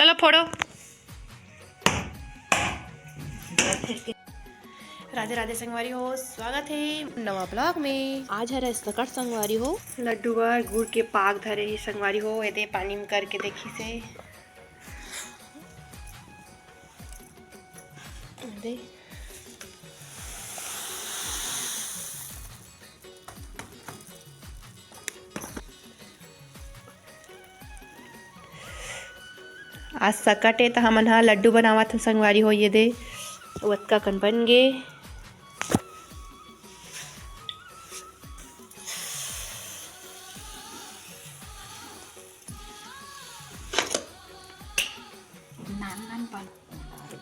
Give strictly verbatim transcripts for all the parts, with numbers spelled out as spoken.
चलो फोड़ो। राधे राधे संगवारी हो, स्वागत हे नवा vlog में। आज हरे सकट संगवारी हो। लड्डू बर गुड़ के पाक धरे हे संगवारी हो, एदे पानी में करके देखिस हे। दे। आज सकट हे त हमन ह लड्डू बनावत हन संगवारी हो, एदे ओतका कन बन गे।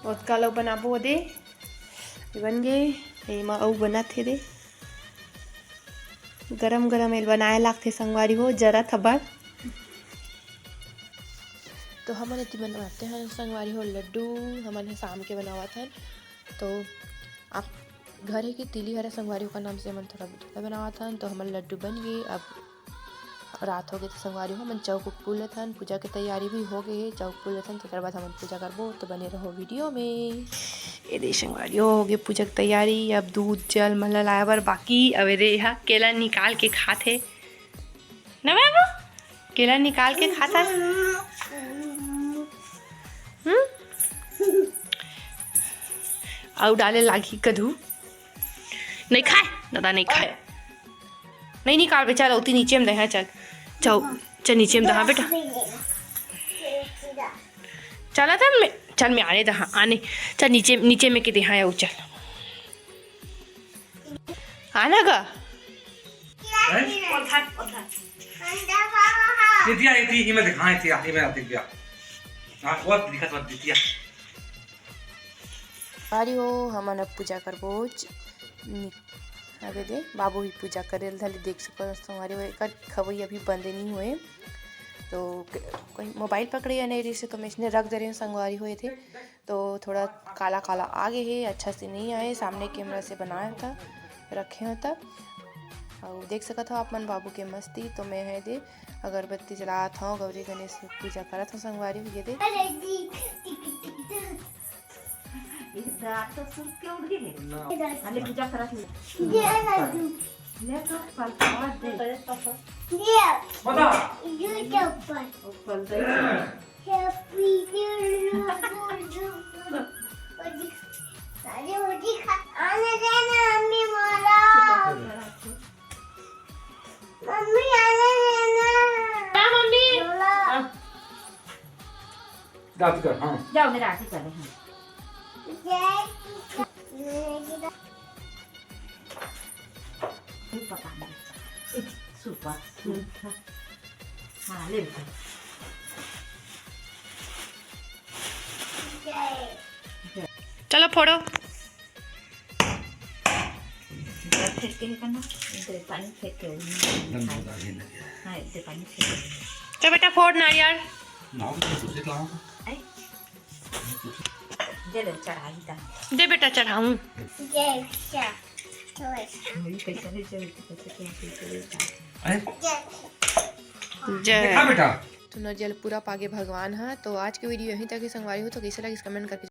ओतका लो बनाबो ओदे। बन गे। एमा अउ बनत हे दे। गरम गरम एल बनाए लागथे संगवारी हो, जरत हबड़। तो हमन एती बनाते हैं संगवारी हो लड्डू, हमन ह शाम के बनावत हन। तो आप घर हे कि तिली हरे संगवारी, ओकर नाम से हमन थोड़ा मीठा बनावत हन। तो हमन लड्डू बन गे। अब रात हो गे त संगवारी हो, हमन चौक उक पूजत हन, पूजा के तैयारी भी हो गे हे। चौक पूजत हन, तेकर बाद हमन पूजा करबो, तो बने रहो वीडियो में। एदे संगवारी हो, हो गे पूजा के तैयारी। अब दूध जल मन ल लाए बर बाकी। अब एदे एहा केला निकाल के खात हे ना बाबू, केला निकाल के खात हे। हम्म? अउ डाले लागही कदू। नहीं खाए दादा, नहीं खाए। नहीं निकालबे, चल ओती नीचे में देहा, चल। चल, चल नीचे में देहा बेटा। चल त मैं, चल मैं आने देहा, आने। चल नीचे, नीचे में के देहा, अउ चल। आना गा। हैं? दितिया, एती, इमे देख, हाँ, एती, एमे देख, दितिया। हाँ, वो दिखत, वो दितिया। संगवारी हो, हमन अब पूजा करबो। च-, नि-, अबे दे, बाबू भी पूजा करे ल धर ले, देख सकत हो संगवारी हो, एकर खवई अभी बंद नहीं होए। तो क-, कोई मोबाइल पकड़े या नहीं रहिस हे, तो मैं इसने रख दे रहे हूँ संगवारी हो, एदे। तो थोड़ा काला काला आ गे हे, अच्छा से नहीं आए, सामने कैमरा से बनाए था, रखे हो तब। अउ देख सकत हो आप मन बाबू के मस्ती। तो मैं हे दे अगरबत्ती जलात हव, गौरी गणेश के पूजा करत हव संगवारी हो, एदे। ये रात तो सुन के उठ गई है। अरे पूजा करत नहीं। ले तो प्रसाद दे। बता। ऊपर दे। आने देना मम्मी, मोला। मम्मी, आने देना। हाँ, मम्मी। मोला। हाँ। आरती कर, हाँ। जाओ, मेरा आरती कर रहे हैं। जय श्री कृष्ण। पकाना। सुपर। हाँ, ले बेटा। चलो फोड़ो। इधर फेंक के है करना, इधर पानी फेंक के। हाँ, इधर पानी फेंक के। तो बेटा फोड़ नारियल। आई। दे दे, चढ़ा ही था। दे बेटा, चढ़ाऊं। जय श्री कृष्ण। वही कैसे नहीं चढ़े, कैसे क्या, कैसे नहीं चढ़े। अरे? जय। देखा बेटा। तो नरियल पूरा पागे भगवान हा। तो आज के वीडियो यहीं तक ही संगवारी हो, तो कैसे लगिस comment करके